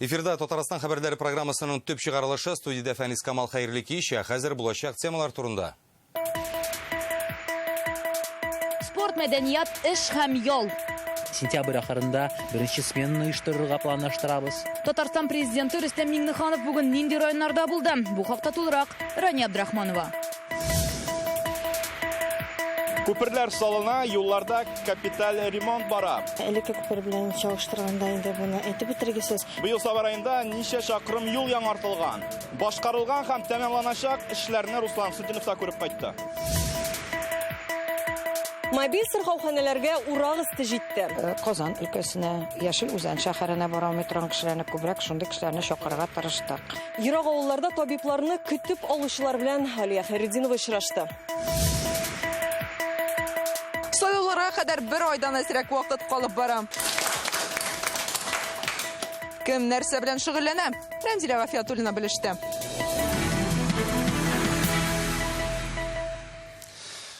Эфирда Татарстан хәбәрләре программасының төп чыгарылышы студиядә Фәнис Камал хәерле кич. Ә хәзер булачак темалар турында. Спорт, мәдәният, эш һәм ял. Сентябрь ахырында беренче сменаны оештырырга планлаштырабыз. Татарстан президенты Рөстәм Миңнеханов бүген нинди районнарда булды? Бу хакта тулырак Рания Абдрахманова. Күперләр салына, юлларда капиталь ремонт бара. Элекке күпер белән чагыштырганда инде буны әйтеп бетергесез. Быел Саба районында ничә чакрым юл яңартылган? Башкарылган һәм тәмамланачак эшләрне Руслан Хөсетдинов та күреп кайтты. Мобиль сырхауханәләргә урак өсте җитте. Казан өлкәсенә, Яшел Үзән шәһәренә бара алмый торган кешеләрне күбрәк шундый кешеләрне чакырырга тырыштык. Ерак авылларда табибларны көтеп алучылар белән Алия Хәйретдинова очрашты. Сайлауларга кадәр бер айдан әзрәк вакыт калып бара. Кем нәрсә белән шөгыльләнә? Рәмзилә Гафиятуллина белеште.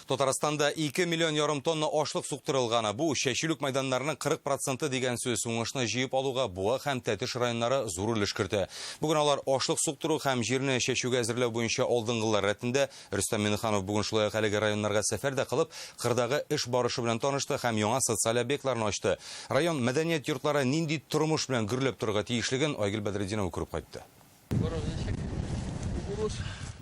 Татарстанда 2 миллион ярым тонна ашлык суктырылганы. Бу чәчүлек мәйданнарының 40 проценты дигән сүз. Уңышны җыеп алуга Буа һәм Тәтеш районнары зур өлеш кертә. Бүген алар ашлык суктыру һәм җирне чәчүгә әзерләү буенча алдынгылар рәтендә. Рөстәм Миңнеханов бүген шулай ук әлеге районнарга сәфәр дә кылып, кырдагы эш барышы белән танышты һәм яңа социаль объектларны ачты. Район мәдәният йортлары нинди тормыш белән гөрләп торырга тиешлеген Айгөл Бәдретдинова күреп кайтты.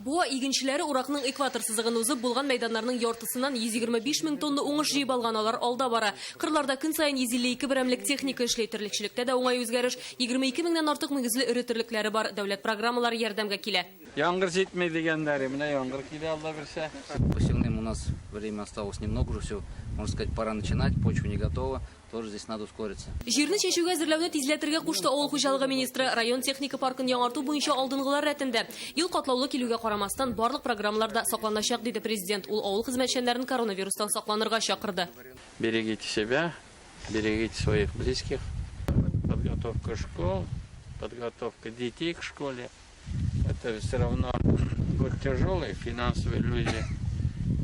Буа игенчеләре уракның экватор сызыгын узып, булган мәйданнарның яртысыннан 125 мең тонна уңыш җыеп алган, алар алда бара. Кырларда көн саен 152 берәмлек техника эшли. Терлекчелектә дә уңай үзгәреш. 22 меңнән артык мөгезле эре терлекләре бар. Дәүләт программалары ярдәмгә килә. Яңгыр җитми дигәннәре, менә яңгыр килә Алла бирсә. Посевным у нас время осталось немного уже, все, можно сказать, пора начинать, почва не готова. Тоже здесь надо ускориться. Җирне чәчүгә әзерләүне тизләтергә кушты авыл хуҗалыгы министры. Район техника паркын яңарту буенча алдынгылар рәтендә. Ел катлаулы килүгә карамастан, барлык программалар да сакланачак, диде президент. Ул авыл хезмәтчәннәрен коронавирустан сакланырга чакырды. Берегите себя, берегите своих близких. Подготовка школ, подготовка детей к школе. Это все равно год тяжелый, финансовые люди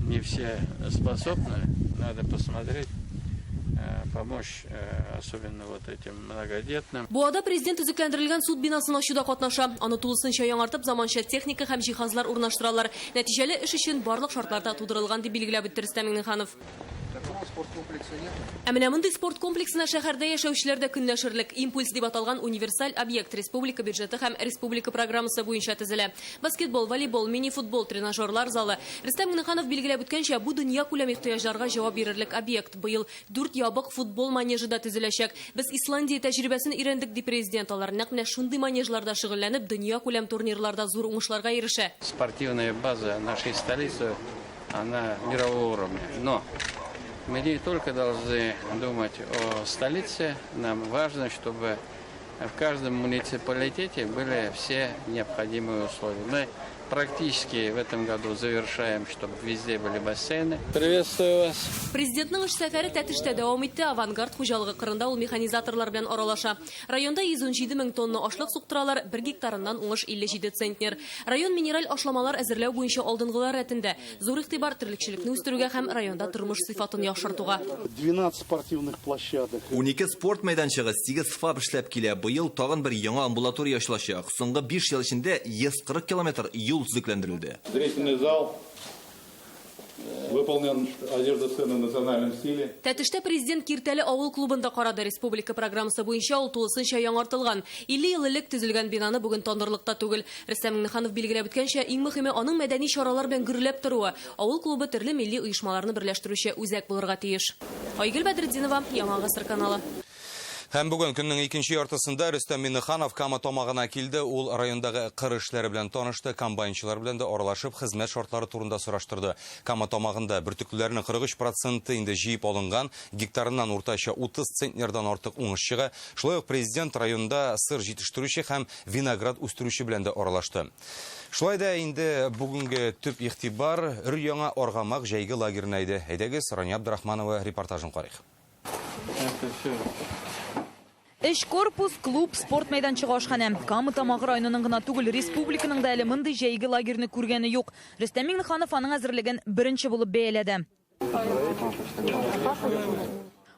не все способны. Надо посмотреть, помочь, особенно вот этим многодетным. Буада президент төзекләндерелгән суд бинасын ачуда катнаша. Аны тулысынча яңартып, заманча техника һәм җиһазлар урнаштыралар. Нәтиҗәле эш өчен барлык шартлар да тудырылган, дип билгеләп үтте Рөстәм Миңнеханов. Ә менә мондый спорт комплексына шәһәрдә яшәүчеләр дә көнләшерлек. Импульс дип аталган универсаль объект республика бюджеты һәм республика программасы буенча төзелә. Баскетбол, волейбол, мини-футбол, тренажерлар залы. Рөстәм Миңнеханов билгеләп үткәнчә, бу дөньякүләм ихтыяҗларга җавап бирерлек объект. Быел дүрт ябык футбол манежы да төзеләчәк. Без Исландия тәҗрибәсен өйрәндек, ди президент. Алар нәкъ менә шундый манежларда шөгыльләнеп, дөньякүләм турнирларда зур уңышларга ирешә. Спортивная база нашей столицы, она мирового уровня. Но мы не только должны думать о столице, нам важно, чтобы в каждом муниципалитете были все необходимые условия. Мы практически в этом году завершаем, чтобы везде были бассейны. Приветствую вас. Президентның эш сәфәре Тәтештә дәвам итте. Авангард хуҗалыгы кырында ул механизаторлар белән аралаша. Районда 117 мең тонна ашлык суктыралар, бер гектарыннан уңыш 57 центнер. Район минераль ашламалар әзерләү буенча алдынгылар рәтендә. Зур игътибар терлекчелекне үстерүгә һәм районда тормыш сыйфатын яхшыртуга. 12 спортивных площадок. 12 спорт мәйданчыгы, 8 ФАП эшләп килә. Быел тагын бер яңа амбулатория ачылачак. Соңгы 5 ел эчендә 140 километр юл төзекләндерелде. Зрительный зал выполнен одежда сцены в национальном стиле. Тәтештә президент Киртәле авыл клубын да карады. Республика программасы буенча ул тулысынча яңартылган. 50 ел элек төзелгән бинаны бүген танырлык та түгел. Рөстәм Миңнеханов билгеләп үткәнчә, иң мөһиме аның мәдәни чаралар белән гөрләп торуы. Авыл клубы төрле милли оешмаларны берләштерүче үзәк булырга тиеш. Айгөл Бәдретдинова, Яңа Гасыр каналы. Һәм бүген көннең икенче яртысында Рөстәм Миңнеханов Кама Тамагына килде. Ул райондагы кыр эшләре белән танышты, комбайнчылар белән дә аралашып, хезмәт шартлары турында сораштырды. Кама Тамагында бөртеклеләрнең 43 проценты инде җыеп алынган, гектарыннан уртача 30 центнердан артык уңыш чыга. Шулай ук президент районда сыр җитештерүче һәм виноград үстерүче белән дә аралашты. Шулай да инде бүгенге төп игътибар өр-яңа Аргамак җәйге лагерена иде. Әйдәгез, Рания Абдрахманова репортажын карыйк. Өч корпус, клуб, спорт мәйданчыгы, ашханә. Кама Тамагы районының гына түгел, республиканың да әле мондый җәйге лагерьны күргәне юк. Рөстәм Миңнеханов аның әзерлеген беренче булып бәяләде.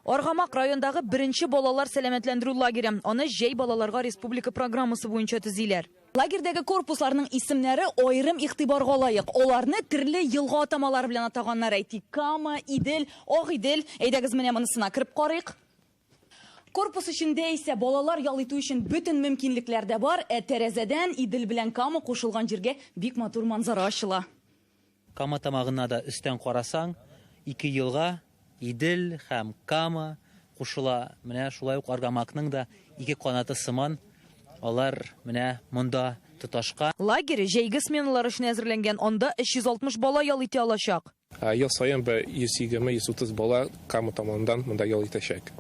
Аргамак райондагы беренче балалар сәламәтләндерү лагере. Аны җәй балаларга республика программасы буенча төзиләр. Лагерьдәге корпусларның исемнәре аерым игътибарга лаек. Аларны төрле елга атамалары белән атаганнар. Әйтик, Кама, Идел, Агыйдел. Әйдәгез, менә монысына кереп карыйк. Корпус эчендә исә балалар ял итү өчен бөтен мөмкинлекләр дә бар, ә тәрәзәдән Идел белән Кама кушылган җиргә бик матур манзара ачыла. Кама Тамагына да өстән карасаң, ике елга, Идел һәм Кама кушыла. Менә шулай ук Аргамакның да ике канаты сыман, алар менә монда тоташкан. Лагерь җәйге сменалар өчен әзерләнгән, анда 360 бала ял итә алачак. Ел саен бер 120-130 бала Кама Тамагыннан монда ял итәчәк.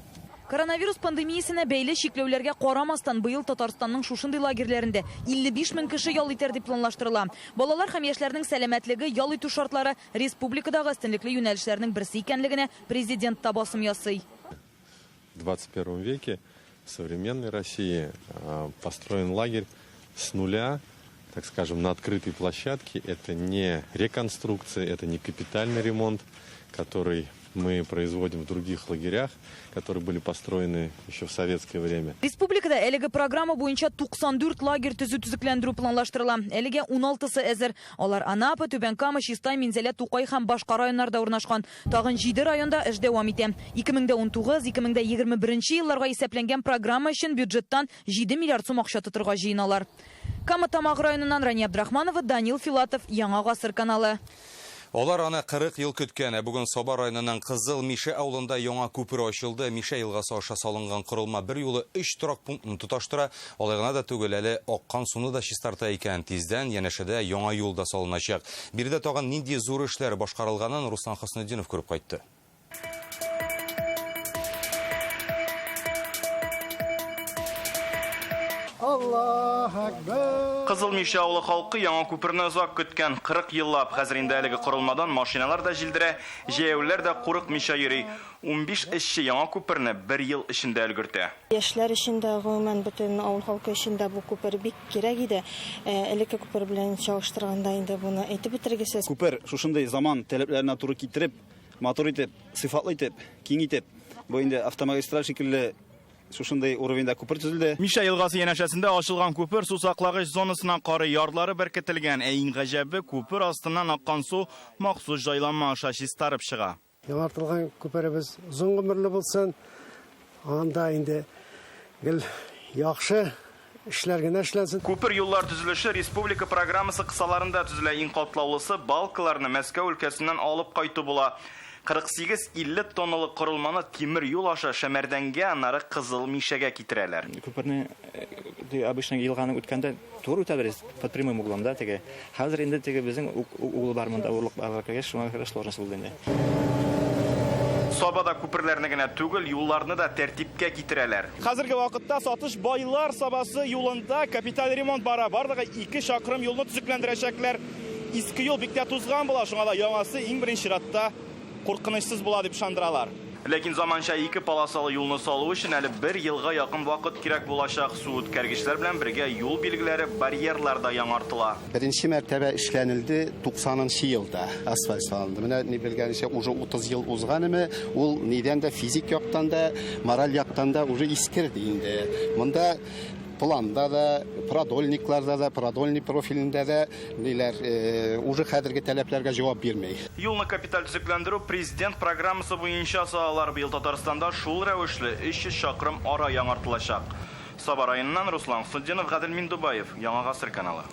Коронавирус пандемиясенә бәйле чикләүләргә карамастан, быел Татарстанның шушындый лагерьләрендә 55 мең кеше ял итәр дип планлаштырыла. Балалар һәм яшьләрнең сәламәтлеге, ял итү шартлары республикадагы өстенлекле юнәлешләрнең берсе икәнлегенә президент та басым ясый. В 21 веке в современной России построен лагерь с нуля, так скажем, на открытой площадке. Это не реконструкция, это не капитальный ремонт, который мы производим в других лагерях, которые были построены еще в советское время. Республикада әлеге программа буенча 94 лагерь төзү төзекләндерү планлаштырыла. Әлегә 16-сы әзер. Алар Анапа, Түбән Кама, Чистай, Минзәлә, Тукай һәм башка районнарда урнашкан. Тагын 7 районда эш дәвам итә. 2019-2021 елларга исәпләнгән программа өчен бюджеттан 7 миллиард сум акча тотырга җыеналар. Кама Тамагы районыннан Рания Абдрахманова, Данил Филатов, Яңа Гасыр каналы. Алар аны 40 ел көткән. Ә бүген Саба районының Кызыл Мишә авылында яңа күпер ачылды. Мишә елгасы аша салынган корылма бер юлы 3 торак пунктны тоташтыра. Алай гына да түгел, әле аккан суны да чистарта икән. Тиздән янәшәдә яңа юл да салыначак. Биредә тагын нинди зур эшләр башкарылганын Руслан Хөснетдинов күреп кайтты. Аллаһ Акбар. Кызыл Мишә авылы халкы яңа күперне озак көткән. 40 еллап хәзер инде әлеге корылмадан машиналар да җилдерә, җәяүлеләр дә курыкмыйча йөри. 15 эшче яңа күперне бер ел эчендә өлгертә. Яшьләр өчен дә, гомумән, бөтен авыл халкы өчен дә бу күпер бик кирәк иде. Элекке күпер белән чагыштырганда инде буны әйтеп бетергесез. Күпер шушындый заман таләпләренә туры китереп, матур итеп, сыйфатлы итеп, киң итеп, бу инде автомагистраль шикелле шушындый уровеньда күпер төзелде. Мишә елгасы янәшәсендә ачылган күпер су саклагыч зонасына карый ярлары беркетелгән. Ә иң гаҗәбе, күпер астыннан аккан су махсус җайланма аша чистарып чыга. Яңартылган күперебез озын гомерле булсын. Анда инде гел яхшы эшләр генә эшләнсен. Күпер юллар төзелеше республика программасы кысаларында төзелә. Иң катлаулысы балкаларны Мәскәү өлкәсеннән алып кайту була. 48-50 тонналы корылманы тимер юл аша Шәмәрдәнгә, аннары Кызыл Мишәгә китерәләр. Күперне обычно елганы үткәндә туры үтәбез под прямым углом, да, теге. Хәзер инде теге безнең углы бар монда, урлык бар кергәч, шуңа күрә сложность булды инде. Сабада күперләрне генә түгел, юлларны да тәртипкә китерәләр. Хәзерге вакытта Сатыш Байлар Сабасы юлында капиталь ремонт бара. Барлыгы 2 чакрым юлны төзекләндерәчәкләр. Иске юл бик тә тузган була, шуңа да яңасы иң беренче чиратта куркынычсыз була дип ышандыралар. Ләкин заманча 2 полосалы юлны салу өчен әле 1 елга якын вакыт кирәк булачак. Су үткәргечләр белән бергә юл билгеләре, барьерлар да яңартыла. Беренче мәртәбә эшләнелде туксанынчы елда асфальт салынды. Менә ни белгәнчә уже 30 ел узган име, ул нидән дә физик яктан да, мораль яктан да уже искерде инде. Монда планда да, продольникларда да, продольный профилендә дә ниләр уже хәзерге таләпләргә җавап бирми. Юлны капиталь төзекләндерү президент программасы буенча салалар. Быел Татарстанда шул рәвешле 300 чакрым ара яңартылачак. Саба районыннан Руслан Хөснетдинов, Гадел Миндубаев, Яңа Гасыр каналы.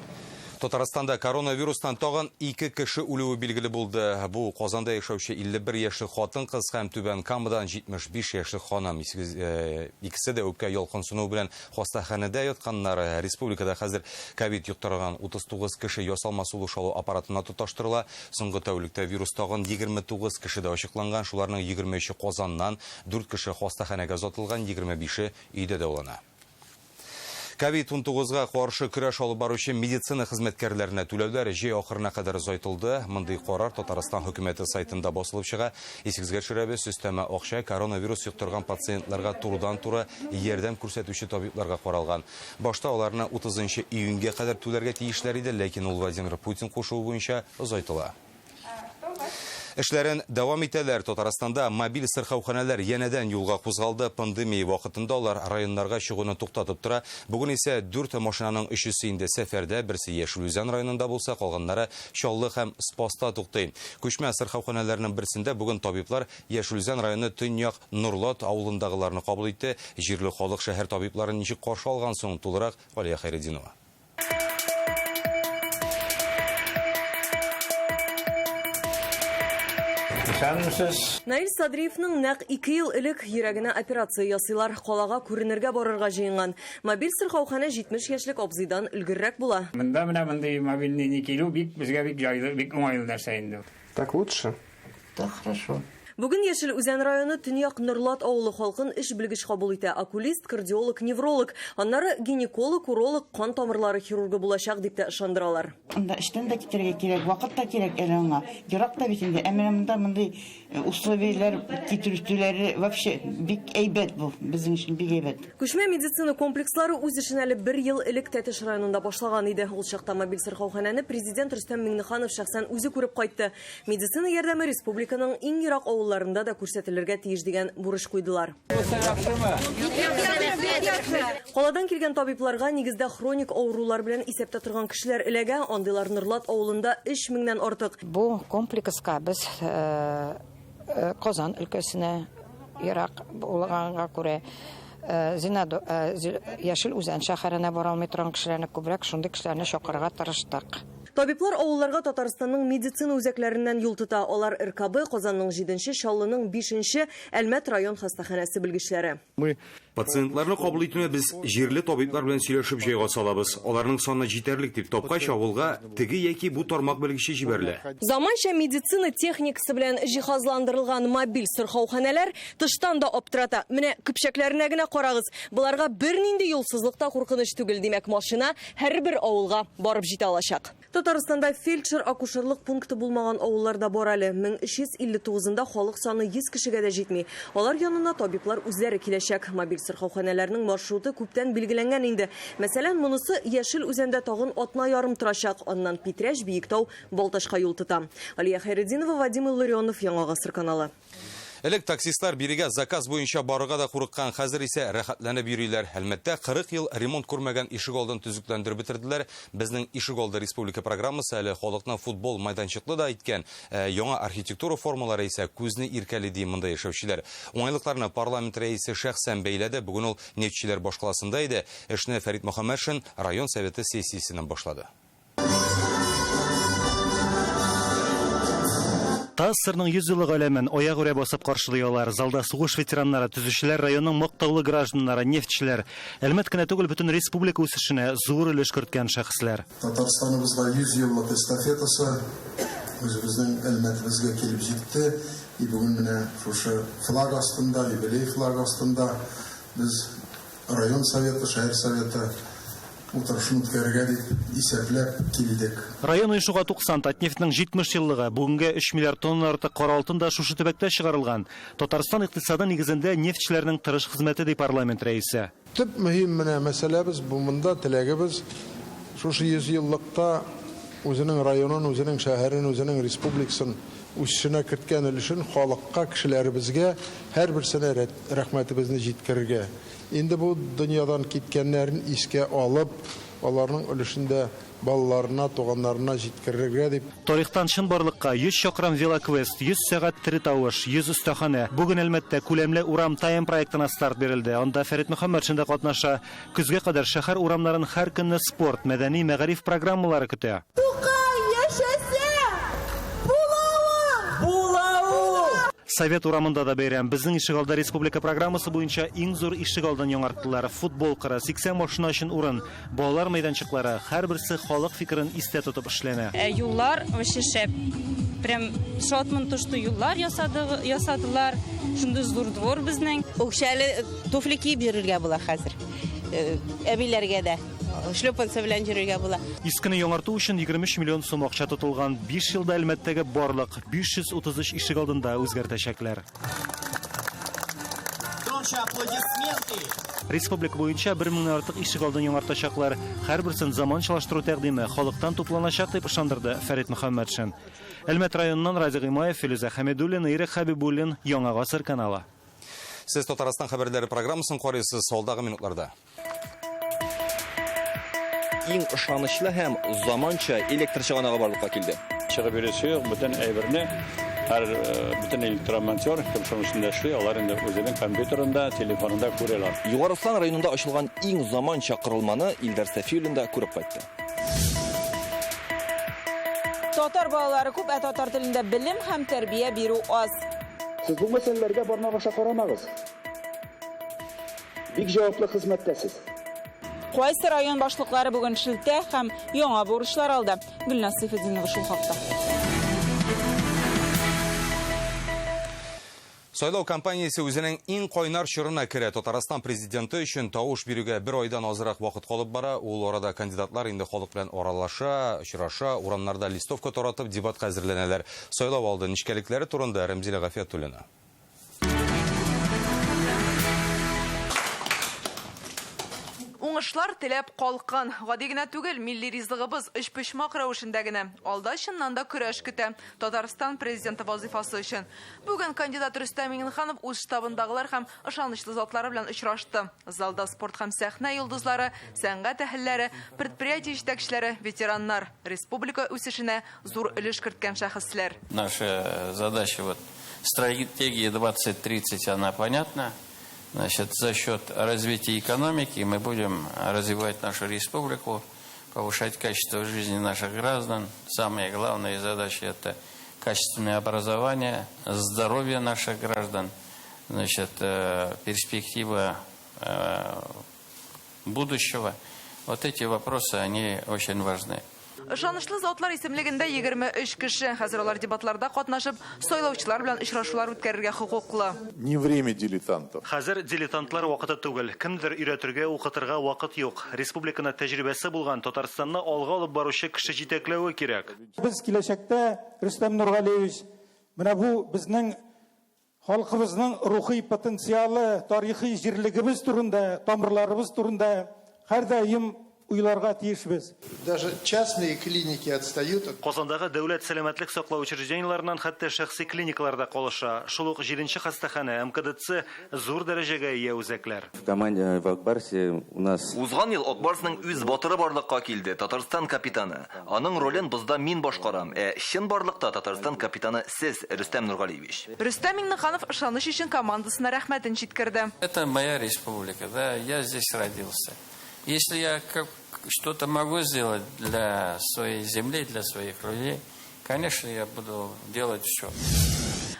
Татарстанда коронавирустан тагын 2 кеше үлүе билгеле булды. Бу Казанда яшәүче 51 яшьлек хатын-кыз һәм Түбән Камадан 75 яшьлек ханым. Икесе дә үпкә ялкынсынуы белән хастаханәдә ятканнар. Республикада хәзер ковид йоктырган 39 кеше ясалма сулыш алу аппаратына тоташтырыла. Соңгы тәүлектә вирус тагын 29 кешедә ачыкланган. Шуларның 23-е Казаннан, 4 кеше хастаханәгә озатылган, 25-е өйдә дәвалана. Ковид унтугызга каршы көрәш алып баручы медицина хезмәткәрләренә түләүләр җәй ахырына кадәр озайтылды. Мондый карар Татарстан хөкүмәте сайтында басылып чыга. Исегезгә төшерәбез, өстәмә акча коронавирус йоктырган пациентларга турыдан-туры ярдәм күрсәтүче табибларга каралган. Башта аларны 30 июньгә кадәр түләргә тиешләр иде, ләкин ул Владимир Путин кушуы буенча озайтыла. Эшләрен дәвам итәләр. Татарстанда мобиль сырхауханәләр янәдән юлга кузгалды. Пандемия вакытында алар районнарга чыгуны туктатып тора. Бүген исә дүрт машинаның өчесе инде сәфәрдә, берсе Яшел Үзән районында булса, калганнары Чаллы һәм Спаста туктый. Күчмә сырхауханәләрнең берсендә бүген табиблар Яшел Үзән районы Төньяк Норлат авылындагыларны кабул итте. Җирле халык шәһәр табибларын ничек каршы алган соң? Тулырак Алия Хәйретдинова. Исәнмесез. Наил Садриевның нәкъ 2 ел элек йөрәгенә операция ясыйлар. Калага күренергә барырга җыенган. Мобиль сырхауханә 70 яшьлек абзыйдан өлгеррәк була. Монда менә мондый мобильный ни килү бик безгә бик җайлы, бик уңайлы нәрсә инде. Так лучше? Так хорошо. Бүген Яшел Үзән районы Төньяк Норлат авылы халкын өч белгеч кабул итә. Окулист, кардиолог, невролог. Аннары гинеколог, уролог, кан тамырлары хирургы булачак дип тә ышандыралар. Анда эштән дә китәргә кирәк, вакыт та кирәк әле аңа. Ерак та бит инде. Ә менә монда мондый условияләр китерүчеләре вообще бик әйбәт бу. Безнең өчен бик әйбәт. Күчмә медицина комплекслары үз эшен әле бер ел элек Тәтеш районында башлаган иде. Ул чакта мобиль сырхауханәне президент Рөстәм Миңнеханов шәхсән үзе күреп кайтты. Медицина ярдәме республиканың иң ерак авылларында да күрсәтелергә тиеш дигән бурыч куйдылар. Каладан килгән табибларга нигездә хроник авырулар белән исәптә торган кешеләр эләгә. Андыйлар Норлат авылында 3 меңнән артык. Бу комплекска без Казан өлкәсенә ерак булганга күрә Зинадо Яшел Үзән шәһәренә бара алмый торган кешеләрне күбрәк шундый кешеләрне чакырырга тырыштык. Табиблар авылларга Татарстанның медицина үзәкләреннән юл тота. Алар РКБ, Казанның җиденче, Чаллының бишенче, Әлмәт район хастаханәсе белгечләре. Пациентларны кабул итүне без җирле табиблар белән сөйләшеп җайга салабыз. Аларның саны җитәрлек дип тапкач, авылга теге яки бу тармак белгече җибәрелә. Заманча медицина техникасы белән җиһазландырылган мобиль сырхауханәләр тыштан да аптырата. Менә көпчәкләренә генә карагыз. Боларга бернинди юлсызлык та куркыныч түгел. Димәк, машина һәрбер авылга барып җитә алачак. Татарстанда фельдшер-акушерлык пункты булмаган авыллар да бар әле. 1359-ында халык саны 100 кешегә дә җитми. Алар янына табиблар үзләре киләчәк. Мобиль сырхауханәләрнең маршруты күптән билгеләнгән инде. Мәсәлән, монысы Яшел Үзәндә тагын атна ярым торачак. Аннан Питрәч, Биектау, Балтачка юл тота. Алия Хәйретдинова, Вадим Илларионов, Яңа Гасыр каналы. Элек таксистлар бирегә заказ буенча барырга да курыккан, хәзер исә рәхәтләнеп йөриләр. Әлмәттә 40 ел ремонт күрмәгән ишегалдын төзекләндереп бетерделәр. Безнең ишегалды республика программасы әле халыкны футбол майданчыклы да иткән. Ә яңа архитектура формалары исә күзне иркәли, ди монда яшәүчеләр. Уңайлыкларны парламент рәисе шәхсән бәйләде. Бүген ул нефтьчеләр башкаласында иде. Эшне Фәрит Мөхәммәтшин район советы сессиясеннән башлады. ТАССРның 100 еллык әләмен аягүрә басып каршылый алар. Залда сугыш ветераннары, төзүчеләр, районның мактаулы гражданнары, нефтьчеләр. Әлмәт кенә түгел, бөтен республика үсешенә зур өлеш керткән шәхесләр. Татарстаныбызга 100 еллык эстафетасы үзебезнең Әлмәтебезгә килеп җитте. И бүген менә шушы флаг астында, юбилей флагы астында без район советы, шәһәр советы утырышын үткәрергә дип исәпләп килдек. Район оешуга 90, Татнефтьнең 70 еллыгы, бүгенгә 3 миллиард тоннадан артык кара алтын да шушы төбәктә чыгарылган. Татарстан икътисады нигезендә нефтьчеләрнең тырыш хезмәте, ди парламент рәисе. Төп мөһим менә мәсьәләбез бу монда, теләгебез шушы 100 еллыкта үзенең районын, үзенең шәһәрен, үзенең республикасын үсешенә керткән өлешен халыкка, кешеләребезгә һәрберсенә рәхмәтебезне җиткерергә. Инде бу дөньядан киткәннәрен искә алып, аларның өлешен дә балаларына, туганнарына җиткерергә дип. Тарихтан чынбарлыкка 100 чакрым велоквест, 100 сәгать тере тавыш, 100 остаханә. Бүген Әлмәттә күләмле урам тайм проектына старт бирелде. Анда Фәрит Мөхәммәтшин дә катнаша. Көзгә кадәр шәһәр урамнарын һәр көнне спорт, мәдәни, мәгариф программалары көтә. Тукай яшәсә, була ул! Була ул! Совет урамында да бәйрәм. Безнең ишегалды республика программасы буенча иң зур ишегалдын яңарттылар. Футбол кыры, 80 машина өчен урын, балалар мәйданчыклары, һәрберсе халык фикерен истә тотып эшләнә. Юллар вообще шәп. Прям шатмын то, что юллар ясадылар. Шундый зур двор безнең. Үкчәле туфли киеп йөрергә була хәзер. Әбиләргә дә шлепанцы белән йөрергә була. Искене яңарту өчен 23 миллион сум акча тотылган. 5 елда Әлмәттәге барлык 533 ишегалдында үзгәртәчәкләр. Громче аплодисменты! Республика буенча бер меңнән артык ишегалдын яңартачаклар. Һәрберсен заманчалаштыру тәкъдиме халыктан тупланачак, дип ышандырды Фәрит Мөхәммәтшин. Әлмәт районыннан Радик Гыймаев, Филүзә Хәмидуллина, Ирек Хәбибуллин, Яңа гасыр каналы. Сез Татарстан хәбәрләре программасын карыйсыз алдагы минутларда. Иң ышанычлы һәм заманча электр чыганагы барлыкка килде. Чыгып йөрисе юк, бөтен әйберне һәр бөтен электромонтер, кем шуның эшендә эшли, алар инде үзенең компьютерында, телефонында күрәләр. Югары Ослан районында ачылган иң заманча корылманы Илдар Сәфиуллин да күреп кайтты. Татар балалары күп, ә татар телендә белем һәм тәрбия бирү аз. Сез бу мәсьәләләргә бармак аша карамагыз. Бик җаваплы хезмәттә сез. Кайсы район башлыклары бүген шелтә һәм яңа бурычлар алды? Гөлназ Сыйфетдинова шул хакта. Сайлау кампаниясе үзенең иң кайнар чорына керә. Татарстан президенты өчен тавыш бирүгә бер айдан азрак вакыт калып бара. Ул арада кандидатлар инде халык белән аралаша, очраша, урамнарда листовка таратып, дебатка әзерләнәләр. Сайлау алды нечкәлекләре турында Рәмзилә Гафиятуллина. Уңышлар теләп калкан. Гади генә түгел, милли ризыгыбыз өчпочмак рәвешендә генә. Алда чыннан да көрәш көтә. Татарстан президенты вазыйфасы өчен. Бүген кандидат Рөстәм Миңнеханов үз штабындагылар һәм ышанычлы затлары белән очрашты. Залда спорт һәм сәхнә йолдызлары, сәнгать әһелләре, предприятие җитәкчеләре, ветераннар, республика үсешенә зур өлеш керткән шәхесләр. Наша задача вот стратегия 2030, она понятна. Значит, за счет развития экономики мы будем развивать нашу республику, повышать качество жизни наших граждан. Самая главная задача – это качественное образование, здоровье наших граждан, значит, перспектива будущего. Вот эти вопросы, они очень важны. Ышанычлы затлар исемлегендә 23 кеше. Хәзер алар дебатларда катнашып, сайлаучылар белән очрашулар үткәрергә хокуклы. Не время дилетантов. Хәзер дилетантлар вакыты түгел. Кемдер өйрәтергә, укытырга вакыт юк. Республиканы тәҗрибәсе булган Татарстанны алга алып баручы кеше җитәкләве кирәк. Без киләчәктә, Рөстәм Нургалиевич, менә бу безнең халкыбызның рухи потенциалы, тарихи җирлегебез турында, тамырларыбыз турында һәрдаим уйларга тиешбез. Даже частные клиники отстают. Казандагы дәүләт сәламәтлек саклау учреждениеләреннән хәтта шәхси клиникалар да калыша. Шул ук 7 хастаханә, МКДЦ зур дәрәҗәгә ия үзәкләр. В команде в Акбарсе у нас Узган ел Акбарсның үз батыры барлыкка килде, Татарстан капитаны. Аның ролен бозда мин башкарам. Ә чынбарлыкта Татарстан капитаны сез, Рөстәм Нургалиевич. Рөстәм Миңнеханов ышаныч өчен командасына рәхмәтен җиткерде. Это моя республика, да, я здесь родился. Если я что-то могу сделать для своей земли, для своих людей, конечно, я буду делать все.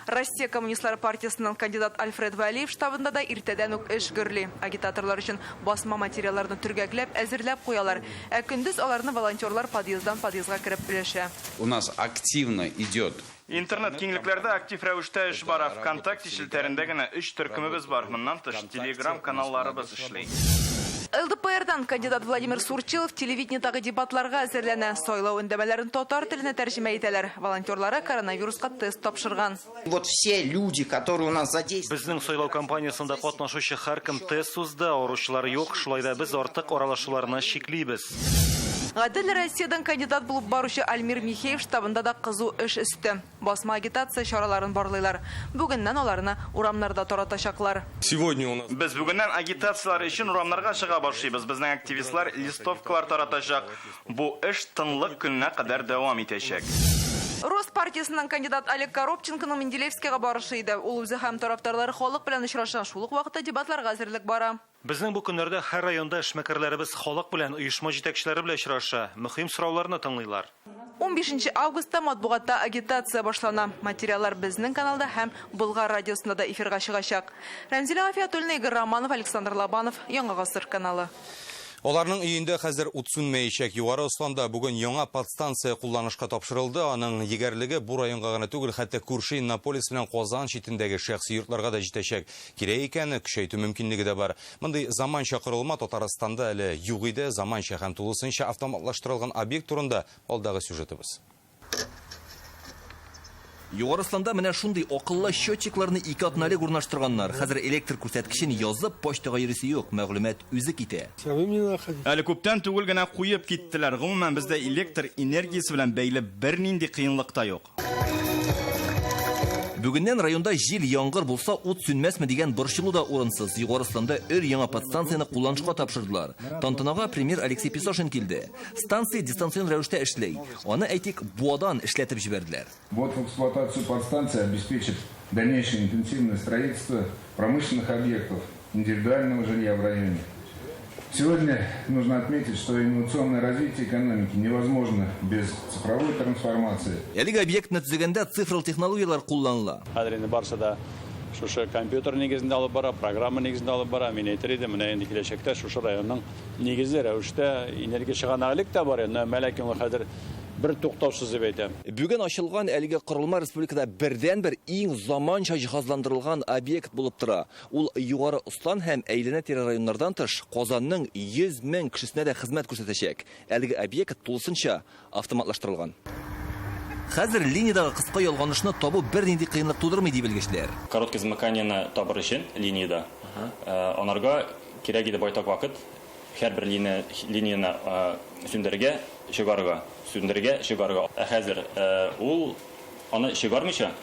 Россия Коммунистлар партиясеннән кандидат Альфред Вәлиев штабында да иртәдән үк эш гөрли. Агитаторлар өчен басма материалларны төргәкләп, әзерләп куялар. Ә көндез аларны волонтерлар подъезддан подъездга кереп өләшә. У нас активно идет Интернет киңлекләрдә актив рәвештә эш бара. ВКонтакте челтәрендә генә 3 төркемебез бар. Моннан тыш Телеграм каналларыбыз эшли. ЛДПРдан кандидат Владимир Сурчилов телевидениедагы дебатларга әзерләнә. Сайлау өндәмәләрен татар теленә тәрҗемә итәләр. Волонтерлары коронавируска тест тапшырган. Вот все люди, которые у нас задействованы. Безнең сайлау кампаниясендә катнашучы һәркем тест узды, авыручылар юк. Шулай да без артык аралашуларны чиклибез. Гадел Россиядән кандидат булып баручы Альмир Михеев штабында да кызу эш өсте. Басма агитация чараларын барлыйлар. Бүгеннән аларны урамнарда таратачаклар. Сегодня у нас Без бүгеннән агитацияләр өчен урамнарга чыга башлыйбыз. Безнең активистлар листовкалар таратачак. Бу эш тынлык көненә кадәр дәвам итәчәк. Рост партиясеннән кандидат Олег Коробченконың Менделеевскийга барышы иде. Ул үзе һәм тарафдарлары халык белән очраша. Шул ук вакытта дебатларга әзерлек бара. Безнең бу көннәрдә һәр районда эшмәкәрләребез халык белән, оешма җитәкчеләре белән очраша, мөһим сорауларны тыңлыйлар. 15 августта матбугатта агитация башлана. Материаллар безнең каналда һәм Болгар радиосында да эфирга чыгачак. Рәмзилә Гафиятуллина, Игорь Романов, Александр Лобанов, Яңа Гасыр каналы. Аларның өендә хәзер ут сүнмәячәк. Югары Осланда бүген яңа подстанция кулланышка тапшырылды. Аның егәрлеге бу районга гына түгел, хәтта күрше Иннополис белән Казан читендәге шәхси йортларга да җитәчәк. Кирәк икән, көчәйтү мөмкинлеге дә бар. Мондый заманча корылма Татарстанда әле юк иде. Заманча һәм тулысынча автоматлаштырылган объект турында алдагы сюжетыбыз. Югары Осланда менә шундый акыллы счетчикларны ике атна элек урнаштырганнар. Хәзер электр күрсәткечен язып, почтага йөрисе юк, мәгълүмат үзе китә. Әле күптән түгел генә куеп киттеләр. Гомумән, бездә электр энергиясе белән бәйле бернинди кыенлык та юк. Бүгеннән районда җил, яңгыр булса, ут сүнмәсме дигән борчылу да урынсыз. Югары Осланда өр-яңа подстанцияне кулланышка тапшырдылар. Тантанага премьер Алексей Песошин килде. Станция дистанцион рәвештә эшли. Аны, әйтик, Буадан эшләтеп җибәрделәр. Ввод в эксплуатацию подстанции обеспечит дальнейшее интенсивное строительство промышленных объектов, индивидуального жилья в районе. Сегодня нужно отметить, что инновационное развитие экономики невозможно без цифровой трансформации. Әлеге объектны төзегәндә цифрлы технологияләр кулланыла. Хәзер инде барысы да шушы компьютер нигезендә алып бара, программа нигезендә алып бара. Мин әйтер идем, менә инде киләчәктә шушы районның нигезле рәвештә энергия чыганагы элек тә бар инде, әмма ләкин ул хәзер бер туктаусыз дип әйтәм. Бүген ачылган әлеге корылма республикада бердәнбер иң заманча җиһазландырылган объект булып тора. Ул Югары Ослан һәм әйләнә-тирә районнардан тыш Казанның 100 мең кешесенә дә хезмәт күрсәтәчәк. Әлеге объект тулысынча автоматлаштырылган. Хәзер линиядәге кыска ялганышны табу бернинди кыенлык тудырмый, ди белгечләр. Короткое замыканиене табыр өчен линиядә, анарга кирәк иде байтак вакыт, һәрбер линияне сүндерергә, чыгарырга, сүндерергә, чыгарырга. Ә хәзер ул аны чыгармыйча,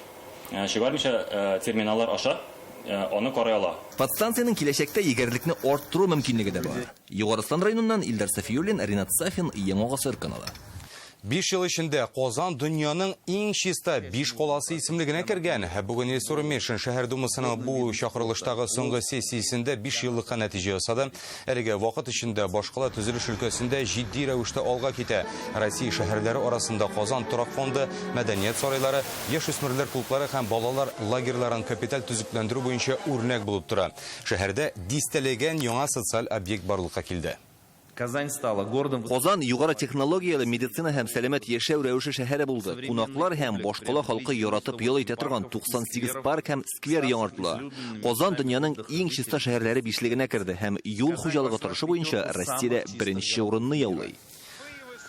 чыгармыйча терминаллар аша аны карый ала. Подстанциянең киләчәктә егәрлекне арттыру мөмкинлеге дә бар. Югары Ослан районыннан Илдар Сафиуллин, Ринат Сафин, Яңа Гасыр каналы. 5 ел эчендә Казан дөньяның иң чиста 5 каласы исемлегенә кергән. Бүген Илсур Метшин шәһәр думасының бу чакырылыштагы соңгы сессиясендә 5 еллыкка нәтиҗә ясады. Әлеге вакыт эчендә башкала төзелеш өлкәсендә җитди рәвештә алга китә. Россия шәһәрләре арасында Казан торак фонды, мәдәният сарайлары, яшь үсмерләр клублары һәм балалар лагерьларын капиталь төзекләндерү буенча үрнәк булып тора. Шәһәрдә дистәләгән яңа социаль объект барлыкка килде. Казань стала городом. Казан югары технологияле медицина һәм сәламәт яшәү рәвеше шәһәре булды. Кунаклар һәм башкала халкы яратып ял итә торган 98 парк һәм сквер яңартыла. Казан дөньяның иң чиста шәһәрләре бишлегенә керде һәм юл хуҗалыгы торышы буенча Россиядә беренче урынны яулый.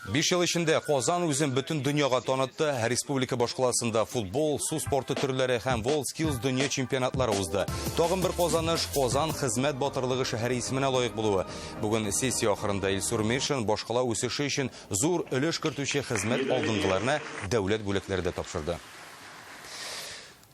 5 ел эчендә Казан үзен бөтен дөньяга танытты. Республика башкаласында футбол, су спорты төрләре һәм WorldSkills дөнья чемпионатлары узды. Тагын бер казаныш Казан хезмәт батырлыгы шәһәре исеменә лаек булуы. Бүген сессия ахырында Илсур Метшин башкала үсеше өчен зур өлеш кертүче хезмәт алдынгыларына дәүләт бүләкләре дә тапшырды.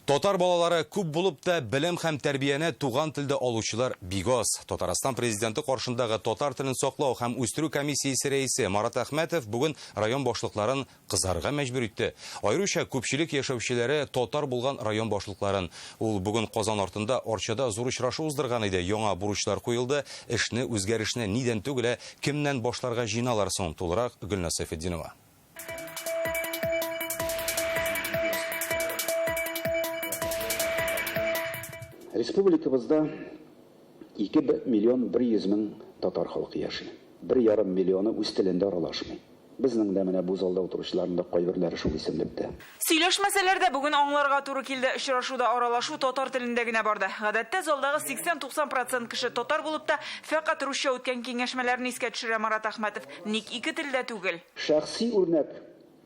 Татар балалары күп булып та белем һәм тәрбияне туган телдә алучылар бик аз. Татарстан президенты каршындагы татар телен саклау һәм үстерү комиссиясе рәисе Марат Әхмәтов бүген район башлыкларын кызарга мәҗбүр итте. Аеруча күпчелек яшәүчеләре татар булган район башлыкларын. Ул бүген Казан артында Арчада зур очрашу уздырган иде. Яңа бурычлар куелды. Эшне, үзгәрешне нидән түгел, ә кемнән башларга җыеналар соң? Тулырак Гөлназ Сәйфетдинова. Республикабызда 2 миллион 100 мең татар халкы яши. 1,5 миллионы үз телендә аралашмый. Безнең дә менә бу залда утыручыларның да кайберләре шул исемлектә. Сөйләшмәсәләр дә бүген аңларга туры килде. Очрашуда аралашу татар телендә генә барды. Гадәттә залдагы 80-90% кеше татар булып та, фәкать русча үткән киңәшмәләрне искә төшерә Марат Әхмәтов. Ник ике телдә түгел? Шәхси үрнәк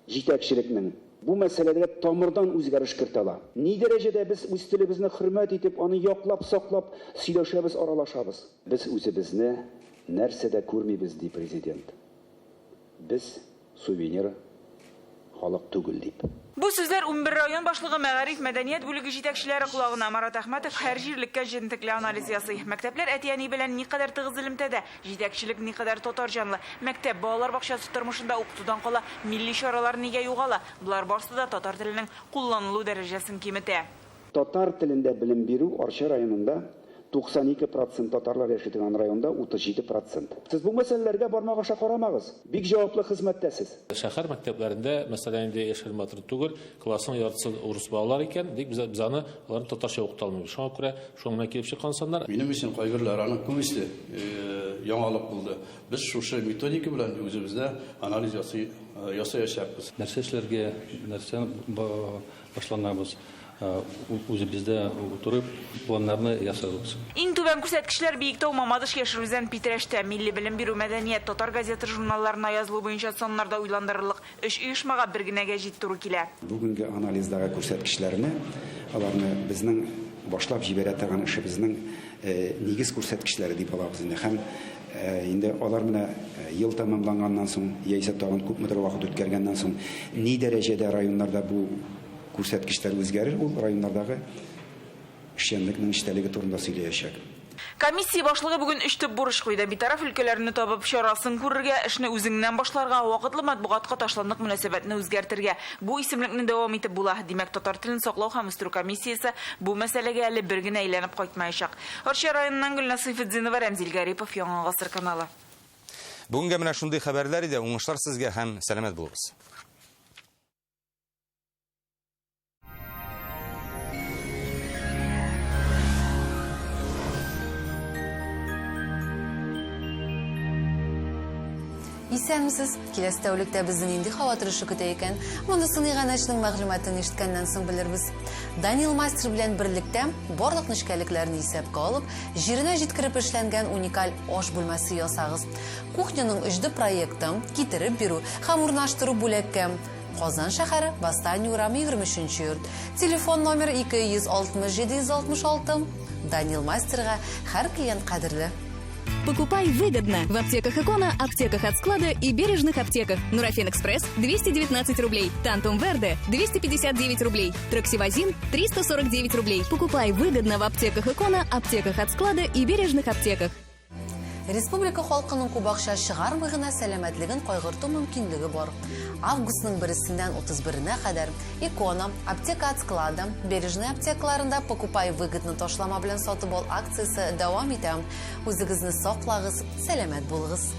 җитәкчелекнең бу мәсьәләдә тамырдан үзгәреш кертә ала. Ни дәрәҗәдә без үз телебезне хөрмәт итеп, аны яклап, саклап сөйләшәбез, аралашабыз. Без үзебезне нәрсәдә күрмибез, ди президент. Без сувенир халык түгел дип. Бу сүзләр 11 район башлыгы мәгариф мәдәният бүлеге җитәкчеләре колагына. Марат Әхмәтов һәр җирлеккә җентекле анализ ясый. Мәктәпләр әти-әни белән никадәр тыгыз элемтәдә, җитәкчелек никадәр татар җанлы. Мәктәп балалар бакчасы тормышында укытудан кала милли чаралар нигә югала? Болар барысы да татар теленең кулланылу дәрәҗәсен киметә. Татар телендә белем бирү Арча районында 92% татарлар яши торган районда 37%. Сез бу мәсьәләләргә бармак аша карамагыз. Бик җаваплы хезмәттәсез. Шәһәр мәктәпләрендә, мәсәлән, инде яшел матур түгел, классның яртысы урыс балалар икән, дик без аны аларны татарча укыта алмыйбыз. Шуңа күрә шуның белән килеп чыккан саннар. Минем өчен кайберләр аның күбесе яңалык булды. Без шушы методика белән үзебездә анализ ясаячакбыз. Нәрсә эшләргә, нәрсә башланабыз? Үзебездә утырып планнарны ясадык. Иң түбән күрсәткечләр Биектау, Мамадыш, Яшел Үзән, Питрәчтә. Милли белем бирү, мәдәният, татар газета журналларына язылу буенча саннарда уйландырырлык. Өч оешмага бер генә гәҗит туры килә. Бүгенге анализдагы күрсәткечләрне, аларны безнең башлап җибәрә торган эшебезнең нигез күрсәткечләре дип алабыз инде. Һәм инде алар менә ел тәмамланганнан соң, яисә тагын күпмедер вакыт үткәргәннән соң, ни дәрәҗәдә районнарда бу күрсәткечләр үзгәрер, ул районнардагы эшчәнлекнең эчтәлеге турында сөйләячәк. Комиссия башлыгы бүген өч төп бурыч куйды. Битараф өлкәләрне табып, чарасын күрергә, эшне үзеңнән башларга, вакытлы матбугатка ташландык мөнәсәбәтне үзгәртергә. Бу исемлекне дәвам итеп була. Димәк, татар телен саклау һәм үстерү комиссиясе бу мәсьәләгә әле бер генә әйләнеп кайтмаячак. Арча районыннан Гөлназ Сыйфетдинова, Рәмзил Гарипов, Яңа Гасыр каналы. Бүгенгә менә шундый хәбәрләр иде. Уңышлар сезгә һәм сәламәт булыгыз. Исәнмесез! Киләсе тәүлектә безне нинди һава торышы көтә икән? Монысын иганәченең мәгълүматын ишеткәннән соң белербез. Данил мастер белән берлектә барлык нечкәлекләрне исәпкә алып, җиренә җиткереп эшләнгән уникаль аш бүлмәсе ясагыз. Кухняның 3D проекты, китереп бирү һәм урнаштыру бүләккә. Казан шәһәре, Восстание урамы 23 йорт. Телефон номеры 267 166. Данил мастерга һәр клиент кадерле. Покупай выгодно в аптеках Экона, аптеках от склада и бережных аптеках. Нурофен Экспресс 219 рублей, Тантум Верде 259 рублей, Троксивазин 349 рублей. Покупай выгодно в аптеках Экона, аптеках от склада и бережных аптеках. Республика халкының күп акча чыгармый гына сәламәтлеген кайгырту мөмкинлеге бар. Августның 1-сеннән 31-нә кадәр Икона, аптека от склада, бережный аптекаларында покупай выгодно ташлама белән сатып ал акциясе дәвам итә. Үзегезне саклагыз, сәламәт булыгыз.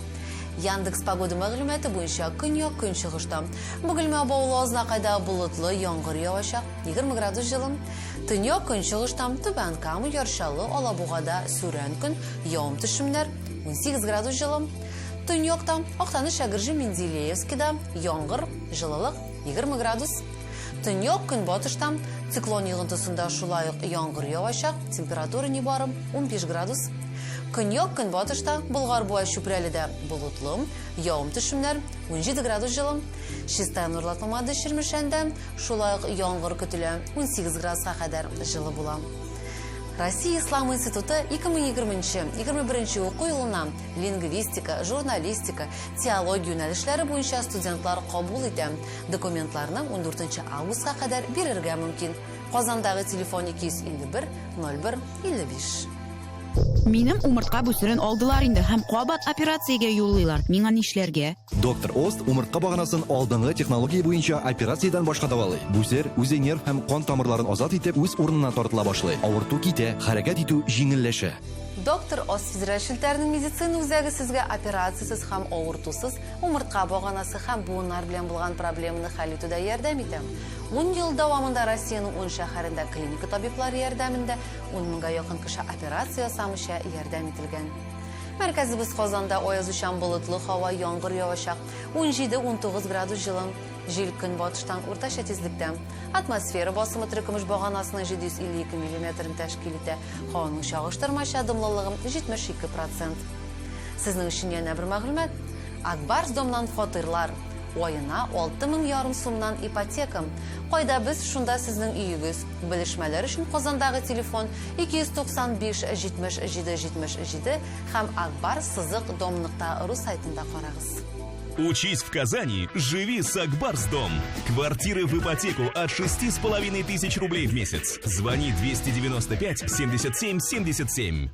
Яндекс погода мәгълүматы буенча көньяк көнчыгышта. Бөгелмә Баулы Азнакайда болытлы яңгыр явачак, 20 градус җылы. Төньяк көнчыгышта Түбән Кама, Яр Чаллы, Алабугада сүрән көн, явым төшемнәр, 18 градус җылы. Төньякта Актаныш, Әгерҗе, Менделеевскида яңгыр, җылылык 20 градус. Төньяк көнбатышта циклон йогынтысында шулай ук яңгыр явачак, температура нибары 15 градус. Көньяк көнбатышта Болгар буа Чүпрәледә болытлы, явым төшемнәр 17 градус җылы. Чистай Нурлат Мамадыш Чирмешәндә шулай ук яңгыр көтелә, 18 градуска кадәр җылы була. Россия Ислам институты 2020-21 уку елына лингвистика, журналистика, теология юнәлешләре буенча студентлар кабул итә. Документларны 14 августка кадәр бирергә мөмкин. Казандагы телефон 251 01 55. Минем умыртка бүсерен алдылар инде һәм кабат операциягә юллыйлар. Миңа нишләргә? Доктор Ост умыртка баганасын алдынгы технология буенча операциядән башка дәвалый. Бүсер үзе нерв һәм кан тамырларын азат итеп, үз урынына тартыла башлый. Авырту китә, хәрәкәт итү җиңелләшә. Доктор Ост федераль челтәренең медицина үзәге сезгә операциясез һәм авыртусыз умыртка баганасы һәм буыннар белән булган проблеманы хәл итүдә ярдәм итә. 10 ел дәвамында Россиянең 10 шәһәрендә клиника табиблары ярдәмендә 10 меңгә якын кеше операция ясамыйча ярдәм ителгән. Мәркәзебез Казанда аязучан болытлы һава, яңгыр явачак. 17-19 градус җылы. Җил көнбатыштан уртача тизлектә. Атмосфера басымы терекөмеш баганасының 752 миллиметрын тәшкил итә. Һаваның чагыштырмача дымлылыгы 72%. Сезнең өчен янә бер мәгълүмат. Акбарс домнан фатирлар. Аена 6500 сумнан ипотека. Кайда без, шунда сезнең өегез. Белешмәләр өчен Казандагы телефон 295 77 77 һәм akbar-dom.ru сайтында карагыз. Учись в Казани, живи с Акбарс-Дом. Квартиры в ипотеку от 6500 рублей в месяц. Звони 295 77 77.